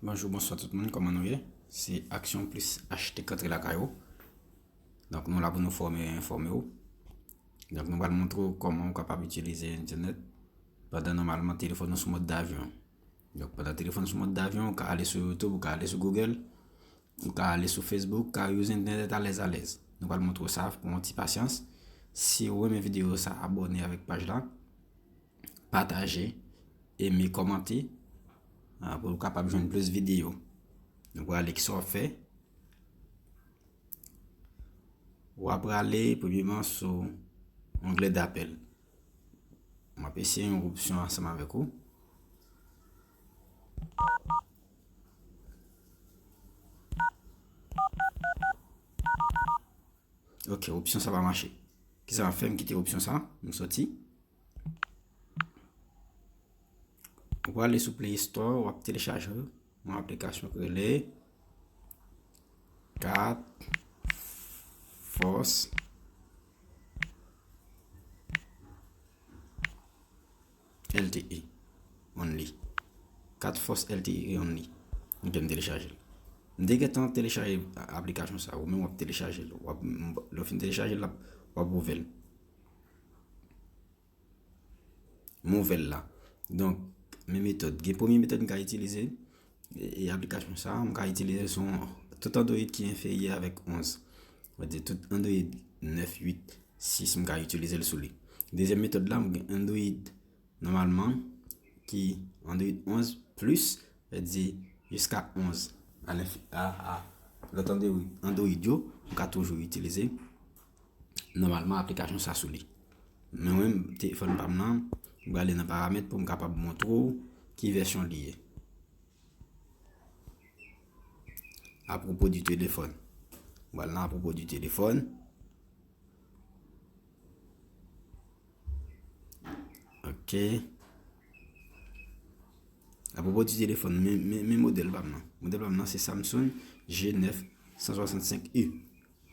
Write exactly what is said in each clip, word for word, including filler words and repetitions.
Bonjou, bonswa tout moun, kòman nou ye? Se Aksyon Plis H T k antre lakay ou. Donk, nou la pou nou fòme, enfòme w. Donk, nou pral montre w kòman ou kapab itilize entènèt pandan nòmalman telefòn ou sou mòd davyon. Donk, pandan telefòn ou sou mòd davyon, ou ka ale sou YouTube, ou ka ale sou Google, ou ka ale sou Facebook, ou ka use entènèt alèz alèz. Nou pral montre w sa, pran yon ti pasyans. Si w renmen videyo sa, abòne avèk paj la, pataje, eme, kòmante, ah, pou w kapab jwenn plis videyo. Nou pral ale, kisa w ap fè? W ap prale premyeman sou onglè dapèl. M ap eseye yon opsyon ansanm avèk ou. Ok, opsyon sa pa mache. Kisa m ap fè? M kite opsyon sa, m soti. Ou prale sou Play Store, w ap telechaje yon aplikasyon ki rele Kat Fòs L T E Only. Kat Fòs L T E Only. Ok, m telechaje l. M te gentan telechaje a-, aplikasyon sa, ou menm w ap telechaje l. W ap, lè w fin telechaje l, w ap ouvè l. M ouvè l la. Donk, men metòd. Gen premye metòd m ka itilize, e, e aplikasyon sa, m ka itilize sou tout Android ki enferyè avèk onz. Sa vle di tout Android nèf, uit, sis, m ka itilize l sou li. Dezyèm metòd la, m gen Android nòmalman ki Android onz plis, sa vle di jiska onz. A lenf-, a, a, lòt Android, Android yo, m ka toujou itilize nòmalman aplikasyon sa sou li. Men mwen, telefòn pa m nan, m prale nan paramèt pou m kapab montre w ki vèsyon li ye. Apwopo di telefòn. M pral nan apwopo di telefòn. Ok. Apwopo di telefòn, men, men, men modèl pa m nan. Modèl pa m nan se Samsung G nèf san swasannsenk U.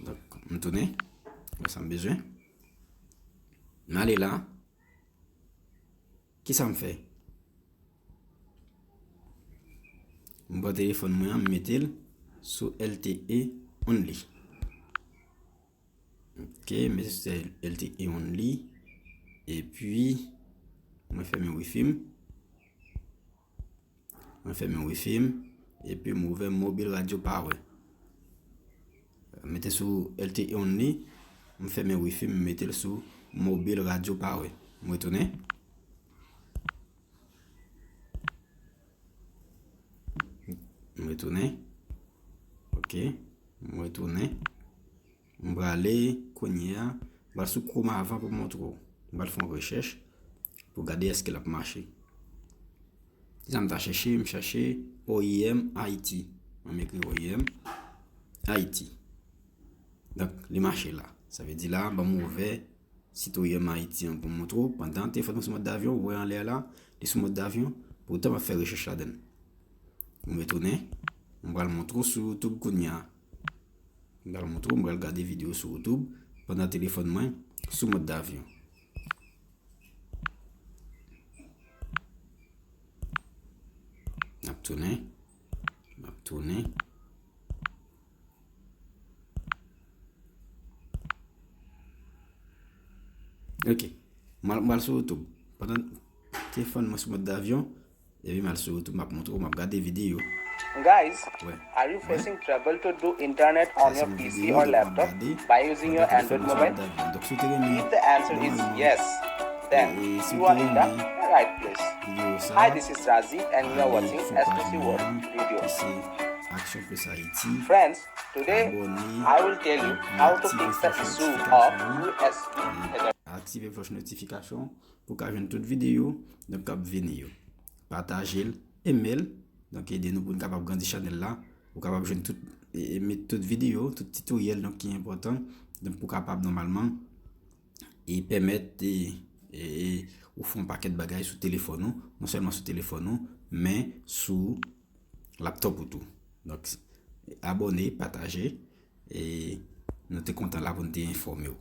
Donk, m tounen. Wè sa m bezwen. M ale la. Kisa m fè? M pran telefòn mwen an, m mete l sou L T E Only. Ok, m mete sou L T E Only. Epi, mwen fèmen wifi m. Mwen fèmen wifi m. Epi, m ouvè Mobile Radio Power. Mete sou L T E Only. M fèmen wifi m, m mete l sou Mobile Radio Power. M retounen. M retounen. Ok. M retounen. M prale kounye a. M pral sou Chrome avan pou m montre w. M pral fè yon rechèch pou gade èske l ap mache. Kisa m ta chèche? M chèche O I M Haiti. Mwen m ekri O I M Haiti. Donk, li mache la. Sa vle di la, ban m ouvè sit O I M Haiti an pou m montre w. Pandan telefòn mwen sou mòd davyon, ou wè anlè a la, li sou mòd davyon. Poutan, m ap fè rechèch ladan l. M retounen. M pral montre w sou YouTube kounye a. M pral montre w, m pral gade videyo sou YouTube pandan telefòn mwen sou mòd davyon. M ap tounen. M ap tounen. Ok. M al, m al sou YouTube. Pandan telefòn mwen sou mòd davyon, epi m al sou YouTube, m ap montre w, m ap gade videyo. Guys, are you facing trouble to do internet on your P C or laptop by using your Android mobile? If the answer is yes, then you are in the right place. Hi, this is Razi and you are watching S P C World Video. Friends, today I will tell you how to fix the issue of U S B Ethernet. Aktive klòch notifikasyon pou w ka jwenn tout videyo, donk, k ap vini yo. Pataje l, eme l, donk, ede nou pou n kapab grandi chanèl la, pou w kapab jwenn tout, e, e, met tout videyo, tout titoryèl, donk, ki enpòtan, donk, pou w kapab nòmalman, e, pèmèt, e, e, e, ou fè yon pakèt bagay sou telefòn ou, non sèlman sou telefòn ou, men sou laptop ou tou. Donk, abòne, pataje, e nou te kontan la pou n te enfòme w.